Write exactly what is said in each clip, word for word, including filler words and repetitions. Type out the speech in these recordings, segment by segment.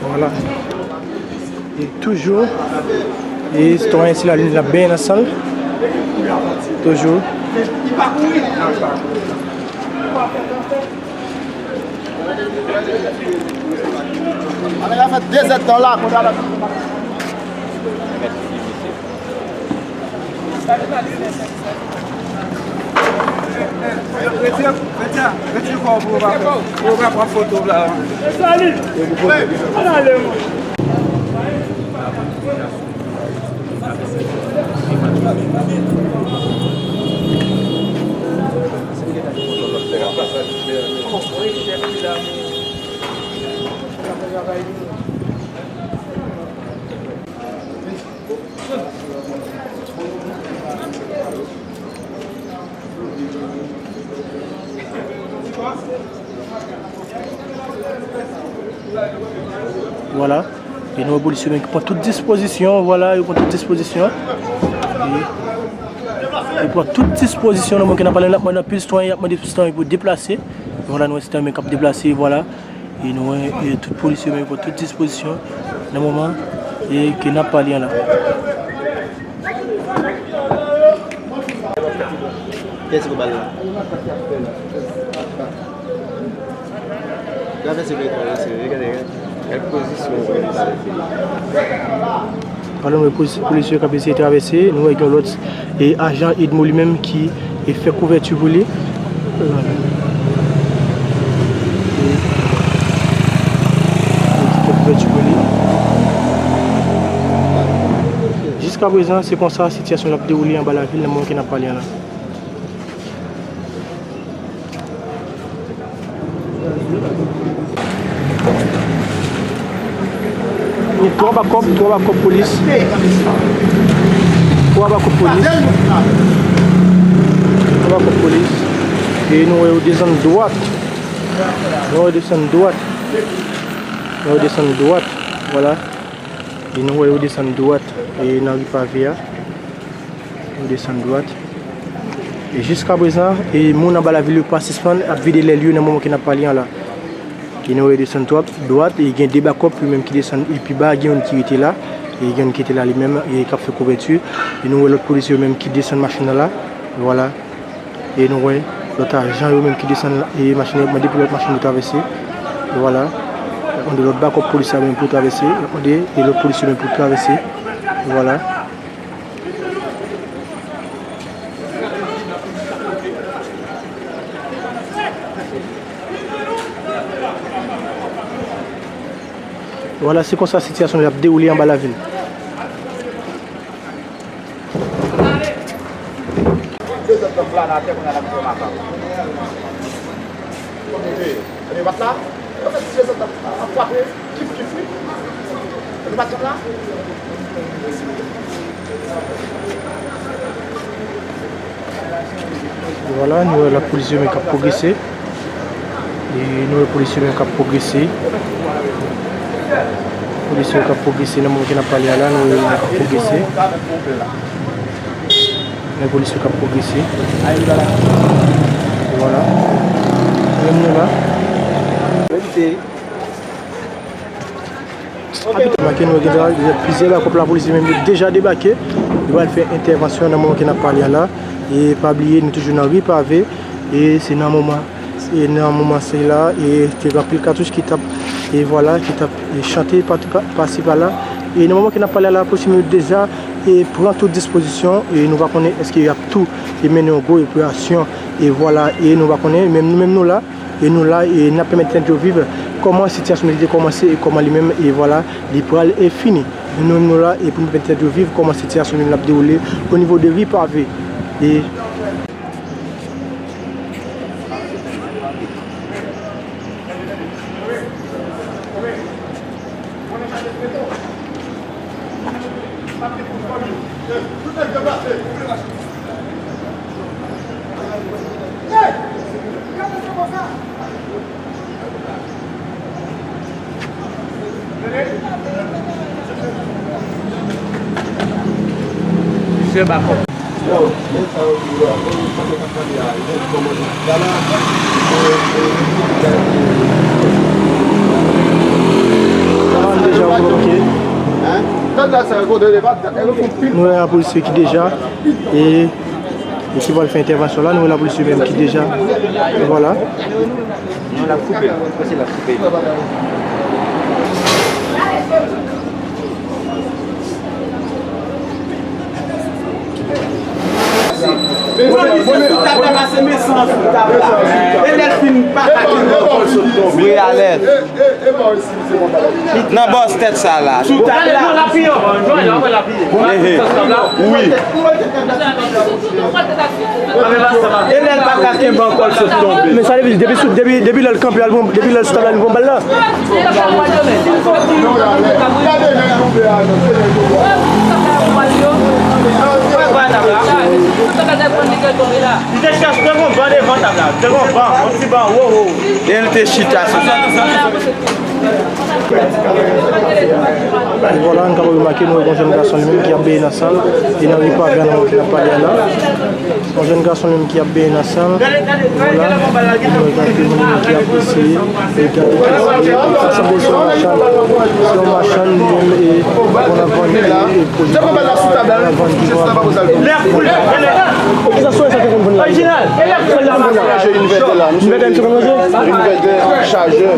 Vwala. E toujou, e sitwayen sila li, l ap benyen nan san l. Toujou. Ann al fè de zèdtan la, konn al. Retire, retire, retire kò w pou yo pa fè, pou yo pa pran foto w la. Vwala. E nou wè polis yo menm ki pran tout dispozisyon. Vwala, yo pran tout dispozisyon. E, yo pran tout dispozisyon nan moman ke n ap pale, n ap mande anpil sitwayen, y ap mande sitwayen pou deplase. Vwala, nou wè sitwayen menm k ap deplase, vwala. E nou wè, e tout polis yo menm pran tout dispozisyon nan moman, e ke n ap pale an la. Kiyès ki bal la? Travèse beton an, se, gade, gade pozisyon polis yo. Pandan nou wè polis, polis yo k ap eseye travèse, nou wè gen yon lòt, e ajan Edmo li menm ki, e fè kouvèti pou li. E fè kouvèti pou li. Jiskaprezan, se konsa sitiyasyon an ap dewoule anba lavil nan moman ke n ap pale an la. Twa bakòp, twa bakòp polis. Twa bakòp polis. Twa bakòp polis. E nou wè yo desann dwat. Nou wè yo desann dwat. Nou wè yo desann dwat. Vwala. E nou wè yo desann dwat. E nan ri pave a. Yo desann dwat. E jiskaprezan, e moun anba lavil yo pa sispann ap vide lè l yo nan moman ke n ap pale an la. E nou wè yo desann dwat, dwat, e gen de bakòp yo menm ki desann, e pi ba gen youn ki rete la, e gen youn ki rete la li menm, e k ap fè kouvèti. E nou wè lòt polisye yo menm ki desann machin nan la, vwala. E nou wè lòt ajan yo menm ki desann la, e machin yo ap mande pou lòt machin yo travèse, vwala. Y ap mande lòt bakòp polis la menm pou travèse, y ap mande e lòt polisye menm pou travèse, vwala. Vwala, se konsa sitiyasyon an ap dewoule anba lavil. Vwala, nou wè lòt polisye menm k ap pwogrese. E nou wè polisye menm k ap pwogrese. Polisye k ap pwogrese nan moman ke n ap pale a la, nou wè yo k ap pwogrese. Gen polisye k ap pwogrese. Vwala. Menm nou la. Debake, nou wè gen plizyè bakòp lapolis menm yo deja debake. Yo pral fè entèvansyon nan moman ke n ap pale a la. E pa bliye, nou toujou nan ri pave. E se nan moman, se nan moman sila, e te gen anpil katouch ki t ap, e vwala, ki t ap, e chante pa, pa, pasi pala. E nan moman ke n ap pale a la, lapolis menm yo deja, e pran tout dispozisyon. E nou pa konnen èske y ap tou, e mennen yon gwo operasyon. E vwala, e nou pa konnen, menm nou menm nou la. E nou la, e n ap pèmèt tèt yo viv kòman sitiyasyon li te kòmanse e kòman li menm, e vwala, li pral, e fini. Nou menm nou la, e pou nou pèmèt tèt yo viv kòman sitiyasyon li menm l ap dewoule o nivo de ri pave. E Yo, bakò. Nou wè lapolis yo ki deja e, e ki pral fè entèvansyon la, nou wè lapolis yo menm ki deja, vwala. Non, l ap koupe, mwen panse l ap koupe. Sou tab la, pase men san sou tab la. E lè l fin pa ka kenbe ankò, l sot tonbe. Wi, alèz. Nan bòs tèt sa la. Sou tab la. Ehe. Wi. E lè l pa ka kenbe ankò, l sot tonbe. Men sa depi, depi sou, depi, depi lè l kanpe, al pran, depi lè l sou tab la, li pran bal la. Li te chèche, te gon ban devan tab la, te gon ban, yon ti ban wo wo. E l te chita sou sa. E vwala, nou kapab remake, nou wè yon jèn gason li menm ki ap benyen nan san l, e nan ri Pavè a nou ki n ap pale a la. Yon jèn gason li menm ki ap benyen nan san l. Vwala. Nou wè gade moun ki ap eseye. E gade ki sa sanble se yon machann. Se yon machann li menm e bon ap vann e, e pwodui. Bon ap vann ki bon ap vann. Ki sa sou sa ki konn vann la? Sa li konn vann la? Yon vètè la. Yon vètè, yon vètè chajè.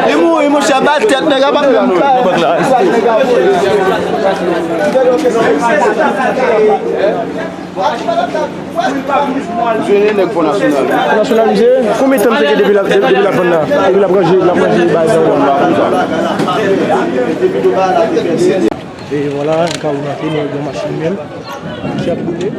Li mouri, monchè, ba tèt nèg la, pa fè moun kay. Jwenn nèg Fò Nasyonal. Fò Nasyonal, misye, konbyen tan misye gen depi l ap, depi l ap vann la? Depi l ap ranje, l ap ranje bagay sa yo la. E vwala, nou ka remake, nou gen yon machin menm ki ap boule.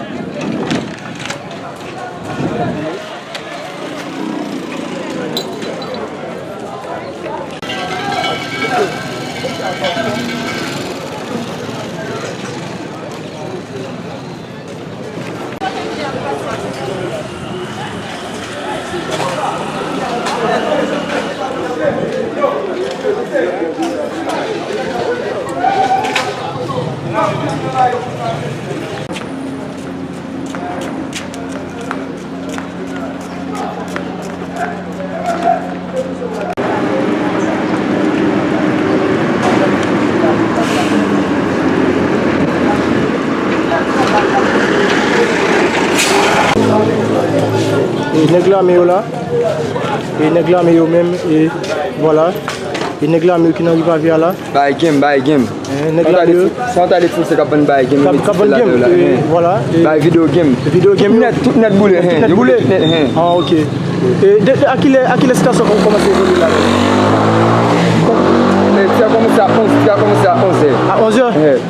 E nèg lame yo la. E nèg lame yo menm, e vwala. E nèg lame yo ki nan ri Pavè a la. Bay game, bay game. Eh, nèg lame yo. Sa w ta de fouse k ap vann bay game. K ap vann game, e vwala. Bay video game. Video game yo. Tout nèt, tout nèt boule, hen. Tout nèt boule. Ah, ok. E de, de, a kilè, a kilè sitasyon kòmanse evolye la menm? Sa kòmanse a onz, sa kòmanse a onz è. A onz è?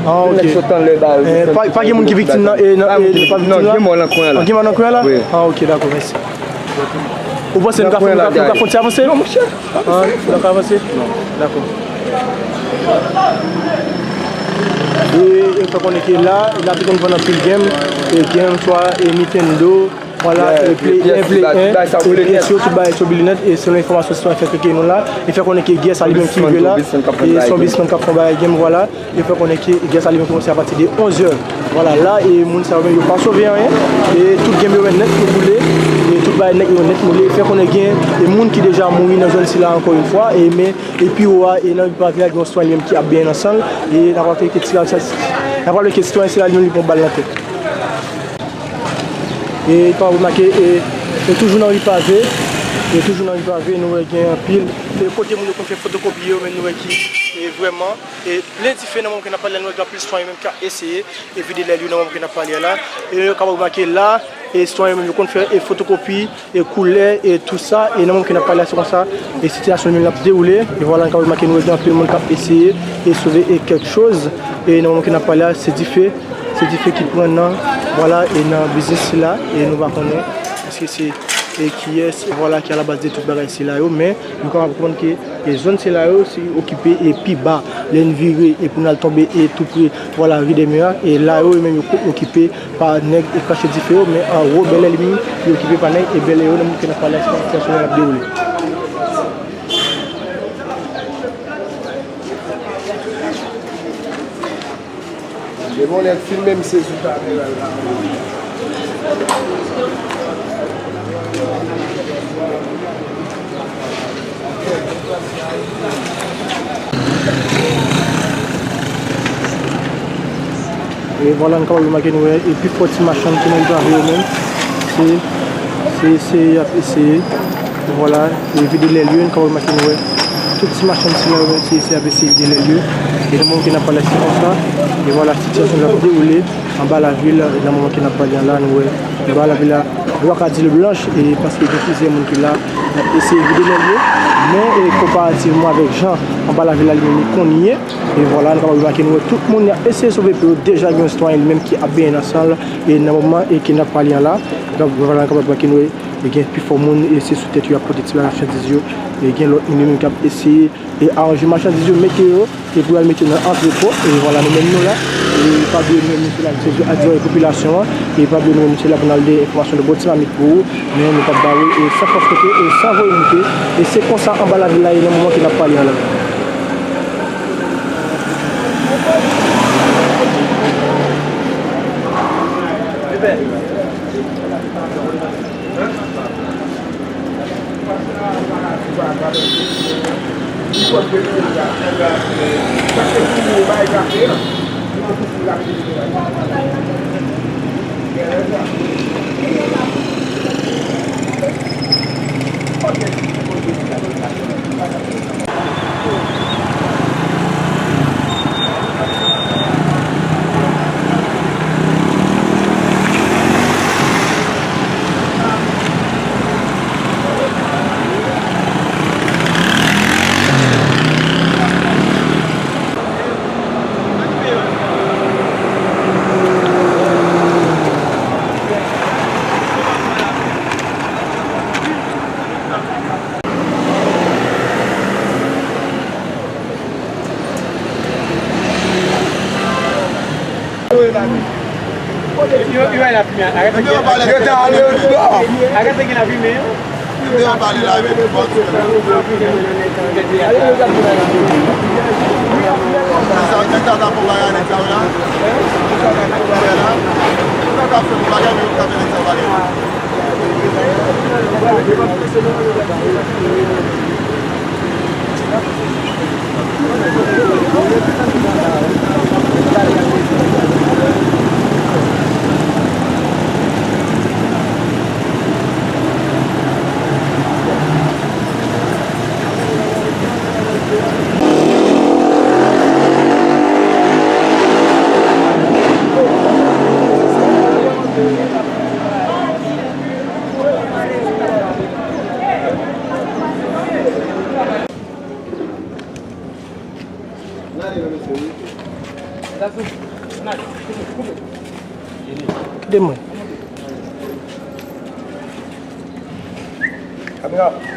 Ah, ok. Tout nèt sot anlè ba yo. Eh, pa, pa gen moun ki viktim nan, e nan, e pa viktim nan? Non, gen mò nan kwen an la. Ah, gen mò nan kwen an la? Wi. Ah, ok, dakò, mèsi. Ou panse nou ka fè, nou ka, nou ka fè yon ti avanse? Non, monchè. Ah, nou ka avanse? Non. Dakò. E, e fè konnen ke la, la te konn vann anpil game, e game swa, e Nintendo, vwala, e Play, e Play en, e P S yo, tout bagay sou bilinèt, e selon enfòmasyon sitwayen fè ke nou la, e fè konnen ke gè sa li menm ki rive la, e se yon biznismann k ap fè yon bagay game, vwala. Yo fè konnen ke gè sa li menm kòmanse apati de onz è. Vwala, la, e moun sa yo menm yo pa sove anyen. E tout game yo menm nèt yo boule. E tout bagay nèt yo nèt boule. Fè konnen gen, e moun ki deja mouri nan zòn sila ankò yon fwa. E men, e pi wo a, e nan ri Pavè a, gen yon sitwayen li menm ki ap benyen nan san l. E n ap raple ke ti, n ap raple ke sitwayen sila li menm li pran bal nan tèt. E pa remake, e, e toujou nan ri Pavè, e toujou nan ri Pavè, nou wè gen anpil, e kote moun yo konn fè fotokopi yo, men nou wè ki, e vrèman, e plen dife nan moman ke n ap pale la, nou wè gen anpil sitwayen menm k ap eseye, e vide lè yo nan moman ke n ap pale a la. E nou kapab remake la, e sitwayen menm yo konn fè, e fotokopi, e koulè, e tou sa, e nan moman ke n ap pale a, se konsa, e sitiyasyon li menm l ap dewoule, e vwala, nou kapab remake, nou wè gen anpil moun k ap eseye, e sove, e kèk choz, e nan moman ke n ap pale a, se dife, Se dife ki pran nan, vwala, e nan biznis sila, e nou pa konnen èske se, e kiyès, vwala, ki alabaz de tout bagay sila yo, men nou kapab konprann ke, e zòn sila yo, se okipe e pi ba, lè n vire, e pou n al tonbe, e tou pre, vwala, ri Dèmè a, e la yo, yo menm yo okipe pa nèg e krache dife yo, men anwo bèlè li menm, li okipe pa nèg, e bèlè yo, nan moman ke n ap pale a, sitiyasyon an ap dewoule. Yon nèg filme m sezi kamera la. E vwala, nou kapab remake, nou wè, e pifò ti machann ki nan grave yo menm, se, se eseye y ap eseye, vwala, e vide lè lye, nou kapab remake, nou wè, tout ti machann sila yo menm, se eseye y ap eseye vide lè lye. E nan moman ke n ap pale, se konsa, e vwala, sitiyasyon la ap dewoule anba lavil, e nan moman ke n ap pale an la, nou wè, anba lavil la, nou pa ka di l blanch, e paske gen plizyè moun ki la, y ap eseye vide lè lye, men, e konparativman avèk jan anba lavil la li menm li konn ye, e vwala, nou kapab remake, nou wè, tout moun y ap eseye sove pou yo, deja gen yon sitwayen li menm ki ap benyen nan san l, e nan moman, e ke n ap pale an la, vwala, nou kapab remake, nou wè, e gen pifò moun, e se sou tèt yo y ap pote ti machandiz yo, e gen lòt moun yo menm k ap eseye e aranje machandiz yo, mete yo, e pou y al mete yo nan antrepo. E vwala, nou menm nou la, e pa bliye nou menm nou se la, se adjè popilasyon an, e pa bliye nou menm nou se la pou n al de enfòmasyon de bon ti mamit pou ou, men nou p ap ba ou, e san fòs kote, e san voye moute, e se konsa anba lavil la ye nan moman ke n ap pale an la. Yo, yo, la fime, arete. Yo ta ale dò. Arete gen la fime. Yo ta pale la, yo te pale. Sa, nèg sa ta fè bagay, nèg sa la. Sa ta fè bagay, men yo ta fè nèg sa bagay. Kite mwen. Kamera.